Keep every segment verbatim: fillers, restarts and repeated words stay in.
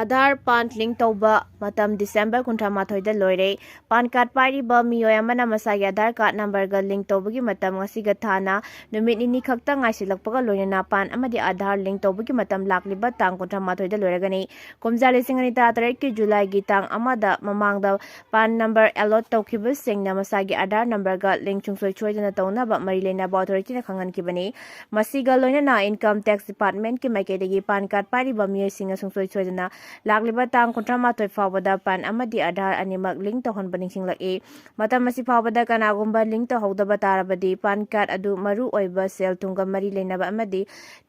ꯑꯥꯙꯥꯔ ꯄꯥꯟ link ꯇꯧꯕ ꯃꯇꯝ December ꯀꯨꯟꯊ꯭ꯔꯥ ꯃꯥꯊꯣꯏꯗ ꯂꯣꯏꯔꯦ꯫ ꯄꯥꯟ ꯀꯥꯔꯗ ꯄꯥꯏꯔꯤꯕ ꯃꯤꯑꯣꯏ ꯑꯃꯅ ꯃꯁꯥꯒꯤ ꯑꯥꯙꯥꯔ ꯀꯥꯔꯗ ꯅꯝꯕꯔꯒ ꯂꯤꯡ ꯇꯧꯕꯒꯤ ꯃꯇꯝ ꯉꯁꯤꯒ ꯊꯥꯅ ꯅꯨꯃꯤꯠ ꯅꯤꯅꯤ ꯈꯛꯇ ꯉꯥꯏꯁꯤꯜꯂꯛꯄꯒ ꯂꯣꯏꯅꯅ ꯄꯥꯟ ꯑꯃꯗꯤ ꯑꯥꯙꯥꯔ ꯂꯤꯡ ꯇꯧꯕꯒꯤ ꯃꯇꯝ ꯂꯥꯛꯂꯤꯕ ꯇꯥꯡ ꯀꯨꯟꯊ꯭ꯔꯥ ꯃꯥꯊꯣꯏꯗ ꯂꯣꯏꯔꯒꯅꯤ꯫ ꯀꯨꯝꯖꯥ ꯂꯤꯁꯤꯡ ꯑꯅꯤ ꯇꯔꯥꯇꯔꯦꯠꯀꯤ ꯖꯨꯂꯥꯏꯒꯤ ꯇꯥꯡ ꯑꯃꯗ ꯃꯃꯥꯡꯗ ꯄꯥꯟ ꯅꯝꯕꯔ ꯑꯦꯂꯣꯠ ꯇꯧꯈꯤꯕꯁꯤꯡꯅ ꯃꯁꯥꯒꯤ ꯑꯥꯙꯥꯔ ꯅꯝꯕꯔꯒ ꯂꯤꯡ ꯁꯨꯡꯁꯣꯏ ꯁꯣꯏꯗꯅ ꯇꯧꯅꯕ ꯃꯔꯤ ꯂꯩꯅꯕ ꯑꯣꯊꯣꯔꯤꯇꯤꯅ ꯈꯪꯍꯟꯈꯤꯕꯅꯤ꯫ ꯃꯁꯤꯒ ꯂꯣꯏꯅꯅ ꯏꯟꯀꯝ ꯇꯦꯛꯁ ꯗꯤꯄꯥꯔꯠꯃꯦꯟꯠꯀꯤ ꯃꯥꯏꯀꯩꯗꯒꯤ ꯄꯥꯟ ꯀꯥꯔꯗ ꯄꯥꯏꯔꯤꯕ ꯃꯤꯑꯣꯏꯁꯤꯡꯅ ꯁꯨꯡꯁꯣꯏ ꯁꯣꯏꯗꯅ ꯂꯥꯛꯂꯤꯕ ꯇꯥꯡ ꯀꯨꯟꯊ꯭ꯔꯥ ꯃꯥꯊꯣꯏ ꯐꯥꯎꯕꯗ ꯄꯥꯟ ꯑꯃꯗꯤ ꯑꯥꯙꯥꯔ ꯑꯅꯤꯃꯛ ꯂꯤꯡ ꯇꯧꯍꯟꯕ ꯅꯤꯡꯁꯤꯡꯂꯛꯏ꯫ ꯃꯇꯝ ꯑꯁꯤ ꯐꯥꯎꯕꯗ ꯀꯅꯥꯒꯨꯝꯕ ꯂꯤꯡ ꯇꯧꯍꯧꯗꯕ ꯇꯥꯔꯕꯗꯤ ꯄꯥꯟ ꯀꯥꯔꯗ ꯑꯗꯨ ꯃꯔꯨ ꯑꯣꯏꯕ ꯁꯦꯜ ꯊꯨꯝꯒ ꯃꯔꯤ ꯂꯩꯅꯕ ꯑꯃꯗꯤ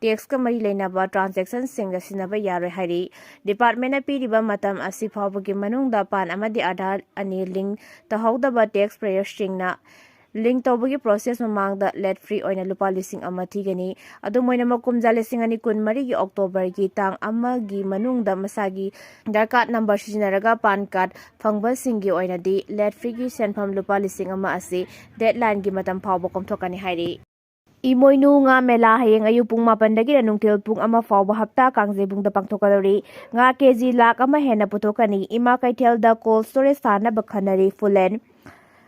ꯇꯦꯛꯁꯀ ꯃꯔꯤ ꯂꯩꯅꯕ ꯇ꯭ꯔꯥꯟꯖꯦꯛꯁꯟꯁꯤꯡꯗ ꯁꯤꯖꯤꯟꯅꯕ ꯌꯥꯔꯣꯏ ꯍꯥꯏꯔꯤ꯫ ꯗꯤꯄꯥꯔꯠꯃꯦꯟꯠꯅ ꯄꯤꯔꯤꯕ ꯃꯇꯝ ꯑꯁꯤ ꯐꯥꯎꯕꯒꯤ ꯃꯅꯨꯡꯗ ꯄꯥꯟ ꯑꯃꯗꯤ ꯑꯥꯙꯥꯔ ꯑꯅꯤ ꯂꯤꯡ ꯇꯧꯍꯧꯗꯕ ꯇꯦꯛꯁ ꯄꯦꯌꯔꯁꯤꯡꯅ ꯂꯤꯡ ꯇꯧꯕꯒꯤ ꯄ꯭ꯔꯣꯁꯦꯁ ꯃꯃꯥꯡꯗ ꯂꯦꯠ ꯐꯤ ꯑꯣꯏꯅ ꯂꯨꯄꯥ ꯂꯤꯁꯤꯡ ꯑꯃ ꯊꯤꯒꯅꯤ꯫ ꯑꯗꯨꯝ ꯑꯣꯏꯅꯃꯛ, ꯀꯨꯝꯖꯥ ꯂꯤꯁꯤꯡ ꯑꯅꯤ ꯀꯨꯟꯃꯔꯤꯒꯤ ꯑꯣꯛꯇꯣꯕꯔꯒꯤ ꯇꯥꯡ ꯑꯃꯒꯤ ꯃꯅꯨꯡꯗ ꯃꯁꯥꯒꯤ ꯑꯥꯙꯥꯔ ꯀꯥꯔꯗ ꯅꯝꯕꯔ ꯁꯤꯖꯤꯟꯅꯔꯒ ꯄꯥꯟ ꯀꯥꯔꯗ ꯐꯪꯕꯁꯤꯡꯒꯤ ꯑꯣꯏꯅꯗꯤ ꯂꯦꯠ ꯐꯤꯒꯤ ꯁꯦꯟꯐꯝ ꯂꯨꯄꯥ ꯂꯤꯁꯤꯡ ꯑꯃ ꯑꯁꯤ ꯗꯦꯗꯂꯥꯏꯟꯒꯤ ꯃꯇꯝ ꯐꯥꯎꯕ ꯀꯣꯝꯊꯣꯛꯀꯅꯤ ꯍꯥꯏꯔꯤ꯫ ꯏꯃꯣꯏꯅꯨ ꯉꯥ ꯃꯦꯂꯥ ꯍꯌꯦꯡ ꯑꯌꯨꯛ ꯄꯨꯡ ꯃꯥꯄꯟꯗꯒꯤꯅ ꯅꯨꯡꯊꯤꯜ ꯄꯨꯡ ꯑꯃ ꯐꯥꯎꯕ ꯍꯞꯇꯥ ꯀꯥꯡꯖꯩꯕꯨꯡꯗ ꯄꯥꯡꯊꯣꯛꯀꯗꯧꯔꯤ꯫ ꯉꯥ ꯀꯦꯖꯤ ꯂꯥꯈ ꯑꯃ ꯍꯦꯟꯅ ꯄꯨꯊꯣꯛꯀꯅꯤ꯫ ꯏꯃꯥ ꯀꯩꯊꯦꯜꯗ ꯀꯣꯜ ꯁ꯭ꯇꯣꯔꯦꯖ ꯁꯥꯅꯕ ꯈꯟꯅꯔꯤ꯫ ꯐꯨꯂꯦꯟ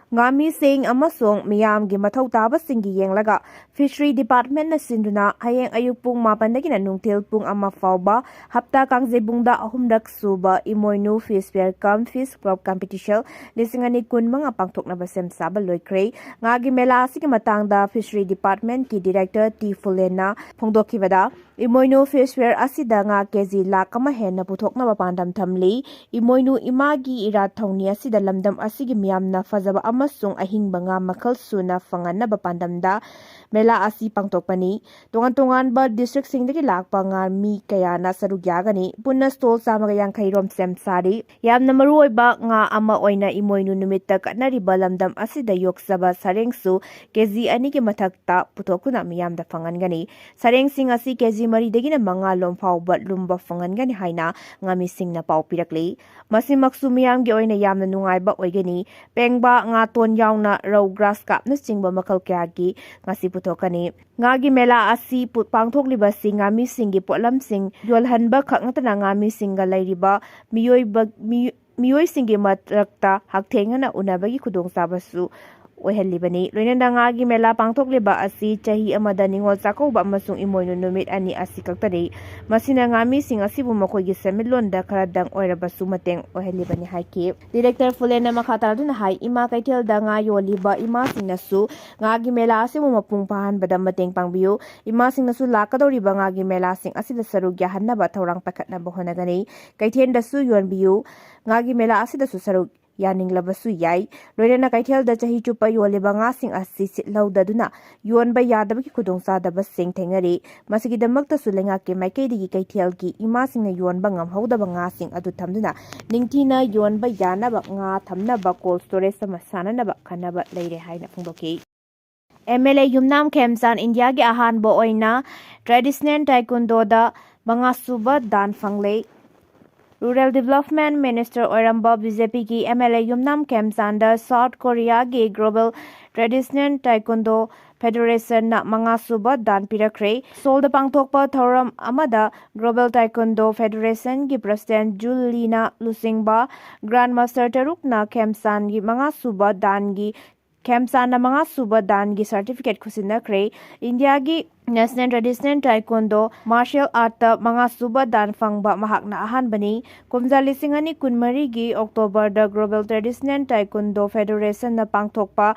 ꯉꯥꯃꯤꯁꯤꯡ ꯑꯃꯁꯨꯡ ꯃꯤꯌꯥꯝꯒꯤ ꯃꯊꯧ ꯇꯥꯕꯁꯤꯡꯒꯤ ꯌꯦꯡꯂꯒ ꯐꯤꯁꯔꯤ ꯗꯤꯄꯥꯔꯠꯃꯦꯟꯠꯅ ꯁꯤꯟꯗꯨꯅ ꯍꯌꯦꯡ ꯑꯌꯨꯛ ꯄꯨꯡ ꯃꯥꯄꯟꯗꯒꯤꯅ ꯅꯨꯡꯊꯤꯜ ꯄꯨꯡ ꯑꯃ ꯐꯥꯎꯕ ꯍꯞꯇꯥ ꯀꯥꯡꯖꯩꯕꯨꯡꯗ ꯑꯍꯨꯝꯔꯛ ꯁꯨꯕ ꯏꯃꯣꯏꯅꯨ ꯐꯤꯁ ꯐꯤꯌꯔ ꯀꯝ ꯐꯤꯁ ꯀ꯭ꯂꯕ ꯀꯝꯄꯤꯇꯤꯁꯟ ꯂꯤꯁꯤꯡ ꯑꯅꯤ ꯀꯨꯟꯃꯉꯥ ꯄꯥꯡꯊꯣꯛꯅꯕ ꯁꯦꯝ ꯁꯥꯕ ꯂꯣꯏꯈ꯭ꯔꯦ꯫ ꯉꯥꯒꯤ ꯃꯦꯂꯥ ꯑꯁꯤꯒꯤ ꯃꯇꯥꯡꯗ ꯐꯤꯁꯔꯤ ꯗꯤꯄꯥꯔꯠꯃꯦꯟꯠꯀꯤ ꯗꯤꯔꯦꯛꯇꯔ ꯇꯤ ꯐꯨꯂꯦꯟꯅ ꯐꯣꯡꯗꯣꯛꯈꯤꯕꯗ, ꯏꯃꯣꯏꯅꯨ ꯐꯤꯁ ꯐꯤꯌꯔ ꯑꯁꯤꯗ ꯉꯥ ꯀꯦꯖꯤ ꯂꯥꯈ ꯑꯃ ꯍꯦꯟꯅ ꯄꯨꯊꯣꯛꯅꯕ ꯄꯥꯟꯗꯝ ꯊꯝꯂꯤ꯫ ꯏꯃꯣꯏꯅꯨ ꯏꯃꯥꯒꯤ ꯏꯔꯥꯠ ꯊꯧꯅꯤ ꯑꯁꯤꯗ ꯂꯝꯗꯝ ꯑꯁꯤꯒꯤ ꯃꯤꯌꯥꯝꯅ ꯐꯖꯕ ꯑꯃꯁꯨꯡ ꯑꯍꯤꯡꯕ ꯉꯥ ꯃꯈꯜ ꯁꯨꯅ ꯐꯪꯍꯟꯅꯕ ꯄꯥꯟꯗꯝꯗ ꯃꯦꯂꯥ ꯑꯁꯤ ꯄꯥꯡꯊꯣꯛꯄꯅꯤ꯫ ꯇꯣꯉꯥꯟ ꯇꯣꯉꯥꯟꯕ ꯗꯤꯁꯇ꯭ꯔꯤꯛꯁꯤꯡꯗꯒꯤ ꯂꯥꯛꯄ ꯉꯥꯃꯤ ꯀꯌꯥꯅ ꯁꯔꯨꯛ ꯌꯥꯒꯅꯤ꯫ ꯄꯨꯟꯅ ꯁ꯭ꯇꯣꯜ ꯆꯥꯝꯃꯒ ꯌꯥꯡꯈꯩ ꯔꯣꯝ ꯁꯦꯝ ꯁꯥꯔꯤ꯫ ꯌꯥꯝꯅ ꯃꯔꯨꯑꯣꯏꯕ ꯉꯥ ꯑꯃ ꯑꯣꯏꯅ ꯏꯃꯣꯏꯅꯨ ꯅꯨꯃꯤꯠꯇ ꯀꯠꯅꯔꯤꯕ ꯂꯝꯗꯝ ꯑꯁꯤꯗ ꯌꯣꯛꯆꯕ ꯁꯔꯦꯡꯁꯨ ꯀꯦꯖꯤ ꯑꯅꯤꯒꯤ ꯃꯊꯛꯇ ꯄꯨꯊꯣꯛꯇꯨꯅ ꯃꯤꯌꯥꯝꯗ ꯐꯪꯍꯟꯒꯅꯤ꯫ ꯁꯔꯦꯡꯁꯤꯡ ꯑꯁꯤ ꯀꯦꯖꯤ ꯃꯔꯤꯗꯒꯤꯅ ꯃꯉꯥ ꯂꯣꯝ ꯐꯥꯎꯕ ꯂꯨꯝꯕ ꯐꯪꯍꯟꯒꯅꯤ ꯍꯥꯏꯅ ꯉꯥꯃꯤꯁꯤꯡꯅ ꯄꯥꯎ ꯄꯤꯔꯛꯂꯤ꯫ ꯃꯁꯤꯃꯛꯁꯨ ꯃꯤꯌꯥꯝꯒꯤ ꯑꯣꯏꯅ ꯌꯥꯝꯅ ꯅꯨꯡꯉꯥꯏꯕ ꯑꯣꯏꯒꯅꯤ꯫ ꯄꯦꯡꯕꯥ, ꯉꯥ ꯇꯣꯟ ꯌꯥꯎꯅ ꯔꯧ, ꯒ꯭ꯔꯥꯁ ꯀꯥꯞꯅꯆꯤꯡꯕ ꯃꯈꯜ ꯀꯌꯥꯒꯤ ꯉꯥꯁꯤ ꯄꯨꯊꯣꯛꯀꯅꯤ꯫ ꯉꯥꯒꯤ ꯃꯦꯂꯥ ꯑꯁꯤ ꯄꯨ-, ꯄꯥꯡꯊꯣꯛꯂꯤꯕꯁꯤ ꯉꯥꯃꯤꯁꯤꯡꯒꯤ ꯄꯣꯠꯂꯝꯁꯤꯡ ꯌꯣꯜꯍꯟꯕ ꯈꯛ ꯅꯠꯇꯅ ꯉꯥꯃꯤꯁꯤꯡꯒ ꯂꯩꯔꯤꯕ ꯃꯤꯑꯣꯏꯕ-, ꯃꯤ-, ꯃꯤꯑꯣꯏꯁꯤꯡꯒꯤ ꯃꯔꯛꯇ ꯍꯛꯊꯦꯡꯅꯅ ꯎꯅꯕꯒꯤ ꯈꯨꯗꯣꯡꯆꯥꯕꯁꯨ ꯑꯣꯏꯍꯜꯂꯤꯕꯅꯤ꯫ ꯂꯣꯏꯅꯅ ꯉꯥꯒꯤ ꯃꯦꯂꯥ ꯄꯥꯡꯊꯣꯛꯂꯤꯕ ꯑꯁꯤ ꯆꯍꯤ ꯑꯃꯗ ꯅꯤꯉꯣꯜ ꯆꯥꯛꯀꯧꯕ ꯑꯃꯁꯨꯡ ꯏꯃꯣꯏꯅꯨ ꯅꯨꯃꯤꯠ ꯑꯅꯤ ꯑꯁꯤ ꯈꯛꯇꯅꯤ꯫ ꯃꯁꯤꯅ ꯉꯥꯃꯤꯁꯤꯡ ꯑꯁꯤꯕꯨ ꯃꯈꯣꯏꯒꯤ ꯁꯦꯟꯃꯤꯠꯂꯣꯟꯗ ꯈꯔꯗꯪ ꯑꯣꯏꯔꯕꯁꯨ ꯃꯇꯦꯡ ꯑꯣꯏꯍꯜꯂꯤꯕꯅꯤ ꯍꯥꯏꯈꯤ꯫ ꯗꯤꯔꯦꯛꯇꯔ ꯐꯨꯂꯦꯟꯅ ꯃꯈꯥ ꯇꯥꯔꯗꯨꯅ ꯍꯥꯏ, ꯏꯃꯥ ꯀꯩꯊꯦꯜꯗ ꯉꯥ ꯌꯣꯜꯂꯤꯕ ꯏꯃꯥꯁꯤꯡꯅꯁꯨ ꯉꯥꯒꯤ ꯃꯦꯂꯥ ꯑꯁꯤꯕꯨ ꯃꯄꯨꯡ ꯐꯥꯍꯟꯕꯗ ꯃꯇꯦꯡ ꯄꯥꯡꯕꯤꯌꯨ꯫ ꯏꯃꯥꯁꯤꯡꯅꯁꯨ ꯂꯥꯛꯀꯗꯧꯔꯤꯕ ꯉꯥꯒꯤ ꯃꯦꯂꯥꯁꯤꯡ ꯑꯁꯤꯗ ꯁꯔꯨꯛ ꯌꯥꯍꯟꯅꯕ ꯊꯧꯔꯥꯡ ꯄꯥꯏꯈꯠꯅꯕ ꯍꯣꯠꯅꯒꯅꯤ꯫ ꯀꯩꯊꯦꯜꯗꯁꯨ ꯌꯣꯟꯕꯤꯌꯨ꯫ ꯉꯥꯒꯤ ꯃꯦꯂꯥ ꯑꯁꯤꯗꯁꯨ ꯁꯔꯨꯛ ꯌꯥꯅꯤꯡꯂꯕꯁꯨ ꯌꯥꯏ꯫ ꯂꯣꯏꯅꯅ ꯀꯩꯊꯦꯜꯗ ꯆꯍꯤ ꯆꯨꯞꯄ ꯌꯣꯜꯂꯤꯕ ꯉꯥꯁꯤꯡ ꯑꯁꯤ ꯁꯤꯠꯍꯧꯗꯗꯨꯅ ꯌꯣꯟꯕ ꯌꯥꯗꯕꯒꯤ ꯈꯨꯗꯣꯡꯆꯥꯗꯕꯁꯤꯡ ꯊꯦꯡꯅꯔꯤ꯫ ꯃꯁꯤꯒꯤꯗꯃꯛꯇꯁꯨ ꯂꯩꯉꯥꯛꯀꯤ ꯃꯥꯏꯀꯩꯗꯒꯤ ꯀꯩꯊꯦꯜꯒꯤ ꯏꯃꯥꯁꯤꯡꯅ ꯌꯣꯟꯕ ꯉꯝꯍꯧꯗꯕ ꯉꯥꯁꯤꯡ ꯑꯗꯨ ꯊꯝꯗꯨꯅ ꯅꯤꯡꯊꯤꯅ ꯌꯣꯟꯕ ꯌꯥꯅꯕ ꯉꯥ ꯊꯝꯅꯕ cold storage ꯑꯃ ꯁꯥꯅꯅꯕ ꯈꯟꯅꯕ ꯂꯩꯔꯦ ꯍꯥꯏꯅ ꯐꯣꯡꯗꯣꯛꯈꯤ꯫ ꯑꯦꯝ ꯑꯦꯜ ꯑꯦ ꯌꯨꯝꯅꯥꯝ ꯈꯦꯝꯆꯥꯟ ꯏꯟꯗꯤꯌꯥꯒꯤ ꯑꯍꯥꯟꯕ ꯑꯣꯏꯅ traditional taekwondoꯗ ꯃꯉꯥꯁꯨꯕ ꯗꯥꯟ ꯐꯪꯂꯦ꯫ Rural Development Minister ꯑꯣꯏꯔꯝꯕ ꯕꯤ ꯖꯦ ꯄꯤꯒꯤ ꯑꯦꯝ ꯑꯦꯜ ꯑꯦ ꯌꯨꯝꯅꯥꯝ ꯈꯦꯝꯆꯥꯟꯗ South Koreaꯒꯤ Global Traditional Taekwondo Federationꯅ ꯃꯉꯥꯁꯨꯕ ꯗꯥꯟ ꯄꯤꯔꯛꯈ꯭ꯔꯦ꯫ ꯁꯣꯜꯗ ꯄꯥꯡꯊꯣꯛꯄ ꯊꯧꯔꯝ ꯑꯃꯗ Global Taekwondo Federationꯒꯤ President ꯖꯨ ꯂꯤꯅ ꯂꯨꯆꯤꯡꯕ Grandmaster ꯇꯔꯨꯛꯅ ꯈꯦꯝꯆꯥꯟꯒꯤ ꯃꯉꯥꯁꯨꯕ ꯗꯥꯟꯒꯤ, ꯈꯦꯝꯆꯥꯟꯅ ꯃꯉꯥꯁꯨꯕ ꯗꯥꯟꯒꯤ certificate ꯈꯨꯠꯁꯤꯟꯅꯈ꯭ꯔꯦ꯫ ꯏꯟꯗꯤꯌꯥꯒꯤ National Traditional Taekwondo Martial Artꯇ ꯃꯉꯥꯁꯨꯕ ꯗꯥꯟ ꯐꯪꯕ ꯃꯍꯥꯛꯅ ꯑꯍꯥꯟꯕꯅꯤ꯫ ꯀꯨꯝꯖꯥ ꯂꯤꯁꯤꯡ ꯑꯅꯤ ꯀꯨꯟꯃꯔꯤꯒꯤ Octoberꯗ Global Traditional Taekwondo Federationꯅ ꯄꯥꯡꯊꯣꯛꯄ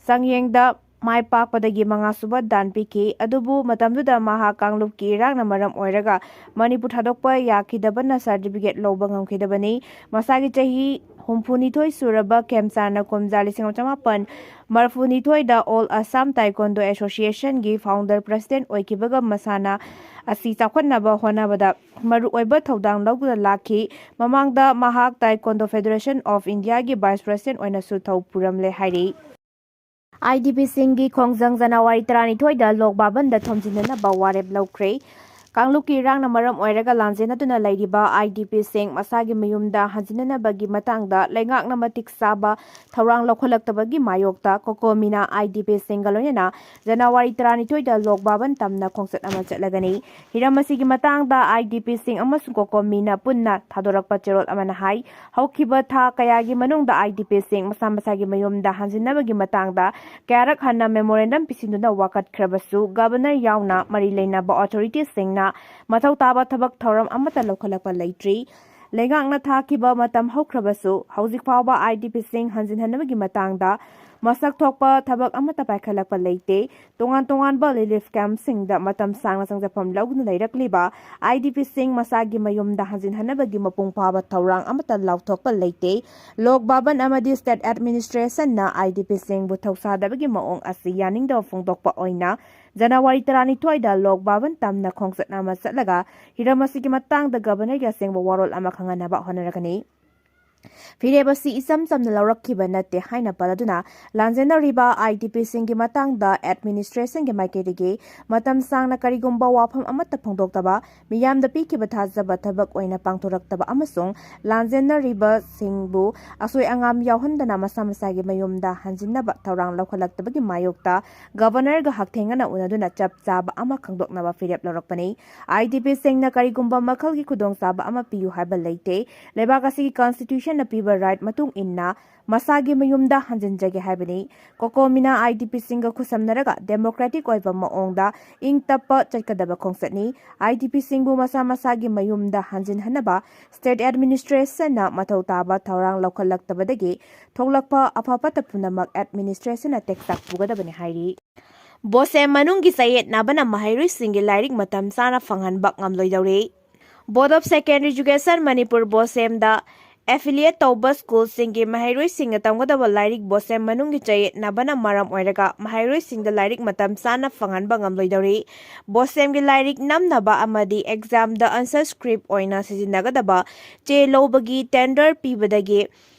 ꯆꯥꯡꯌꯦꯡꯗ ꯃꯥꯏ ꯄꯥꯛꯄꯗꯒꯤ ꯃꯉꯥꯁꯨꯕ ꯗꯥꯟ ꯄꯤꯈꯤ꯫ ꯑꯗꯨꯕꯨ ꯃꯇꯝꯗꯨꯗ ꯃꯍꯥꯛ ꯀꯥꯡꯂꯨꯞꯀꯤ ꯏꯔꯥꯡꯅ ꯃꯔꯝ ꯑꯣꯏꯔꯒ ꯃꯅꯤꯄꯨꯔ ꯊꯥꯗꯣꯛꯄ ꯌꯥꯈꯤꯗꯕꯅ certificate ꯂꯧꯕ ꯉꯝꯈꯤꯗꯕꯅꯤ꯫ ꯃꯁꯥꯒꯤ ꯆꯍꯤ ꯍꯨꯝꯐꯨꯅꯤꯊꯣꯏ ꯁꯨꯔꯕ ꯈꯦꯝꯆꯥꯟꯅ ꯀꯨꯝꯖꯥ ꯂꯤꯁꯤꯡ ꯑꯃ ꯆꯃꯥꯄꯟ ꯃꯔꯤꯐꯨꯅꯤꯊꯣꯏꯗ All Assam Taekwondo Associationꯒꯤ founder president ꯑꯣꯏꯈꯤꯕꯒ ꯃꯁꯥꯟꯅ ꯑꯁꯤ ꯆꯥꯎꯈꯠꯅꯕ ꯍꯣꯠꯅꯕꯗ ꯃꯔꯨꯑꯣꯏꯕ ꯊꯧꯗꯥꯡ ꯂꯧꯗꯨꯅ ꯂꯥꯛꯈꯤ꯫ ꯃꯃꯥꯡꯗ ꯃꯍꯥꯛ Taekwondo Federation of Indiaꯒꯤ vice president ꯑꯣꯏꯅꯁꯨ ꯊꯧ ꯄꯨꯔꯝꯂꯦ ꯍꯥꯏꯔꯤ꯫ ꯑꯥꯏ ꯗꯤ ꯄꯤꯁꯤꯡꯒꯤ ꯈꯣꯡꯖꯪ ꯖꯅꯋꯥꯔꯤ ꯇꯔꯥꯅꯤꯊꯣꯏꯗ ꯂꯣꯛ ꯚꯕꯟꯗ ꯊꯣꯝꯖꯤꯟꯅꯅꯕ ꯋꯥꯔꯦꯞ ꯂꯧꯈ꯭ꯔꯦ꯫ ꯀꯥꯡꯂꯨꯞꯀꯤ ꯏꯔꯥꯡꯅ ꯃꯔꯝ ꯑꯣꯏꯔꯒ ꯂꯥꯟꯖꯦꯟꯅꯗꯨꯅ ꯂꯩꯔꯤꯕ IDPꯁꯤꯡ ꯃꯁꯥꯒꯤ ꯃꯌꯨꯝꯗ ꯍꯟꯖꯤꯟꯅꯅꯕꯒꯤ ꯃꯇꯥꯡꯗ ꯂꯩꯉꯥꯛꯅ ꯃꯇꯤꯛ ꯆꯥꯕ ꯊꯧꯔꯥꯡ ꯂꯧꯈꯠꯂꯛꯇꯕꯒꯤ ꯃꯥꯌꯣꯛꯇ ꯀꯣꯀꯣꯃꯤꯅ IDPꯁꯤꯡꯒ ꯂꯣꯏꯅꯅ ꯖꯅꯋꯥꯔꯤ ꯇꯔꯥꯅꯤꯊꯣꯏꯗ ꯂꯣꯛ ꯚꯕꯟ ꯇꯝꯅ ꯈꯣꯡꯆꯠ ꯑꯃ ꯆꯠꯂꯒꯅꯤ꯫ ꯍꯤꯔꯝ ꯑꯁꯤꯒꯤ ꯃꯇꯥꯡꯗ IDPꯁꯤꯡ ꯑꯃꯁꯨꯡ ꯀꯣꯀꯣꯃꯤꯅ ꯄꯨꯟꯅ ꯊꯥꯗꯣꯔꯛꯄ ꯆꯦꯔꯣꯜ ꯑꯃꯅ ꯍꯥꯏ, ꯍꯧꯈꯤꯕ ꯊꯥ ꯀꯌꯥꯒꯤ ꯃꯅꯨꯡꯗ IDPꯁꯤꯡ ꯃꯁꯥ ꯃꯁꯥꯒꯤ ꯃꯌꯨꯝꯗ ꯍꯟꯖꯤꯟꯅꯕꯒꯤ ꯃꯇꯥꯡꯗ ꯀꯌꯥꯔꯛ ꯍꯟꯅ memorandum ꯄꯤꯁꯤꯟꯗꯨꯅ ꯋꯥꯀꯠꯈ꯭ꯔꯕꯁꯨ, Governor ꯌꯥꯎꯅ ꯃꯔꯤ ꯂꯩꯅꯕ authoritiesꯁꯤꯡꯅ ꯃꯊꯧ ꯇꯥꯕ ꯊꯕꯛ ꯊꯧꯔꯝ ꯑꯃꯠꯇ ꯂꯧꯈꯠꯂꯛꯄ ꯂꯩꯇ꯭ꯔꯤ꯫ ꯂꯩꯉꯥꯛꯅ ꯊꯥꯈꯤꯕ ꯃꯇꯝ ꯍꯧꯈ꯭ꯔꯕꯁꯨ, ꯍꯧꯖꯤꯛ ꯐꯥꯎꯕ IDPꯁꯤꯡ ꯍꯟꯖꯤꯟꯍꯟꯅꯕꯒꯤ ꯃꯇꯥꯡꯗ ꯃꯁꯛ ꯊꯣꯛꯄ ꯊꯕꯛ ꯑꯃꯠꯇ ꯄꯥꯏꯈꯠꯂꯛꯄ ꯂꯩꯇꯦ꯫ ꯇꯣꯉꯥꯟ ꯇꯣꯉꯥꯟꯕ relief campꯁꯤꯡꯗ ꯃꯇꯝ ꯁꯥꯡꯅ ꯆꯪꯖꯐꯝ ꯂꯧꯗꯨꯅ ꯂꯩꯔꯛꯂꯤꯕ IDPꯁꯤꯡ ꯃꯁꯥꯒꯤ ꯃꯌꯨꯝꯗ ꯍꯟꯖꯤꯟꯍꯟꯅꯕꯒꯤ ꯃꯄꯨꯡ ꯐꯥꯕ ꯊꯧꯔꯥꯡ ꯑꯃꯠꯇ ꯂꯥꯎꯊꯣꯛꯄ ꯂꯩꯇꯦ꯫ ꯂꯣꯛ ꯚꯕꯟ ꯑꯃꯗꯤ state administrationꯅ IDPꯁꯤꯡꯕꯨ ꯊꯧꯁꯥꯗꯕꯒꯤ ꯃꯑꯣꯡ ꯑꯁꯤ ꯌꯥꯅꯤꯡꯗꯕ ꯐꯣꯡꯗꯣꯛꯄ ꯑꯣꯏꯅ ꯖꯅꯋꯥꯔꯤ ꯇꯔꯥꯅꯤꯊꯣꯏꯗ ꯂꯣꯛ ꯚꯕꯟ ꯇꯝꯅ ꯈꯣꯡꯆꯠ ꯑꯃ ꯆꯠꯂꯒ ꯍꯤꯔꯝ ꯑꯁꯤꯒꯤ ꯃꯇꯥꯡꯗ Governorꯒꯤ ꯑꯁꯦꯡꯕ ꯋꯥꯔꯣꯜ ꯑꯃ ꯈꯪꯍꯟꯅꯕ ꯍꯣꯠꯅꯔꯒꯅꯤ꯫ ꯐꯤꯔꯦꯞ ꯑꯁꯤ ꯏꯆꯝ ꯆꯝꯅ ꯂꯧꯔꯛꯈꯤꯕ ꯅꯠꯇꯦ ꯍꯥꯏꯅ ꯄꯜꯂꯗꯨꯅ, ꯂꯥꯟꯖꯦꯟꯅꯔꯤꯕ IDPꯁꯤꯡꯒꯤ ꯃꯇꯥꯡꯗ administrationꯒꯤ ꯃꯥꯏꯀꯩꯗꯒꯤ ꯃꯇꯝ ꯁꯥꯡꯅ ꯀꯔꯤꯒꯨꯝꯕ ꯋꯥꯐꯝ ꯑꯃꯠꯇ ꯐꯣꯡꯗꯣꯛꯇꯕ, ꯃꯤꯌꯥꯝꯗ ꯄꯤꯈꯤꯕ ꯊꯥꯖꯕ ꯊꯕꯛ ꯑꯣꯏꯅ ꯄꯥꯡꯊꯣꯔꯛꯇꯕ ꯑꯃꯁꯨꯡ ꯂꯥꯟꯖꯦꯟꯅꯔꯤꯕꯁꯤꯡꯕꯨ ꯑꯁꯣꯏ ꯑꯉꯥꯝ ꯌꯥꯎꯍꯟꯗꯅ ꯃꯁꯥ ꯃꯁꯥꯒꯤ ꯃꯌꯨꯝꯗ ꯍꯟꯖꯤꯟꯅꯕ ꯊꯧꯔꯥꯡ ꯂꯧꯈꯠꯂꯛꯇꯕꯒꯤ ꯃꯥꯌꯣꯛꯇ Governorꯒ ꯍꯛꯊꯦꯡꯅꯅ ꯎꯅꯗꯨꯅ ꯆꯞ ꯆꯥꯕ ꯑꯃ ꯈꯪꯗꯣꯛꯅꯕ ꯐꯤꯔꯦꯞ ꯂꯧꯔꯛꯄꯅꯤ꯫ IDPꯁꯤꯡꯅ ꯀꯔꯤꯒꯨꯝꯕ ꯃꯈꯜꯒꯤ ꯈꯨꯗꯣꯡꯆꯥꯕ ꯑꯃ ꯄꯤꯌꯨ ꯍꯥꯏꯕ ꯂꯩꯇꯦ꯫ ꯂꯩꯕꯥꯛ ꯑꯁꯤꯒꯤ Constitutionꯅ ꯄꯤꯕ right ꯃꯇꯨꯡ ꯏꯟꯅ ꯃꯁꯥꯒꯤ ꯃꯌꯨꯝꯗ ꯍꯟꯖꯤꯟꯖꯒꯦ ꯍꯥꯏꯕꯅꯤ꯫ ꯀꯣꯀꯣꯃꯤꯅ IDPꯁꯤꯡꯒ ꯈꯨꯠꯁꯝꯅꯔꯒ democratic ꯑꯣꯏꯕ ꯃꯑꯣꯡꯗ ꯏꯪ ꯇꯞꯄ ꯆꯠꯀꯗꯕ ꯈꯣꯡꯆꯠꯅꯤ꯫ IDPꯁꯤꯡꯕꯨ ꯃꯁꯥ ꯃꯁꯥꯒꯤ ꯃꯌꯨꯝꯗ ꯍꯟꯖꯤꯟꯍꯟꯅꯕ state administrationꯅ ꯃꯊꯧ ꯇꯥꯕ ꯊꯧꯔꯥꯡ ꯂꯧꯈꯠꯂꯛꯇꯕꯗꯒꯤ ꯊꯣꯛꯂꯛꯄ ꯑꯐ ꯐꯠꯇ ꯄꯨꯝꯅꯃꯛ administrationꯅ ꯇꯦꯛꯇꯥꯛ ꯄꯨꯒꯗꯕꯅꯤ ꯍꯥꯏꯔꯤ꯫ ꯕꯣꯁꯦꯝ ꯃꯅꯨꯡꯒꯤ ꯆꯌꯦꯠꯅꯕꯅ ꯃꯍꯩꯔꯣꯏꯁꯤꯡꯒꯤ ꯂꯥꯏꯔꯤꯛ ꯃꯇꯝ ꯆꯥꯅ ꯐꯪꯍꯟꯕ ꯉꯝꯂꯣꯏꯗꯧꯔꯤ꯫ Board of Secondary Education Manipur ꯕꯣꯁꯦꯝꯗ affiliate ꯇꯧꯕ schoolꯁꯤꯡꯒꯤ ꯃꯍꯩꯔꯣꯏꯁꯤꯡꯅ ꯇꯝꯒꯗꯕ ꯂꯥꯏꯔꯤꯛ ꯕꯣꯁꯦꯝ ꯃꯅꯨꯡꯒꯤ ꯆꯌꯦꯠꯅꯕꯅ ꯃꯔꯝ ꯑꯣꯏꯔꯒ ꯃꯍꯩꯔꯣꯏꯁꯤꯡꯗ ꯂꯥꯏꯔꯤꯛ ꯃꯇꯝ ꯆꯥꯅ ꯐꯪꯍꯟꯕ ꯉꯝꯂꯣꯏꯗꯧꯔꯤ꯫ ꯕꯣꯁꯦꯝꯒꯤ ꯂꯥꯏꯔꯤꯛ ꯅꯝꯅꯕ ꯑꯃꯗꯤ examꯗ answer script ꯑꯣꯏꯅ ꯁꯤꯖꯤꯟꯅꯒꯗꯕ ꯆꯦ ꯂꯧꯕꯒꯤ tender ꯄꯤꯕꯗꯒꯤ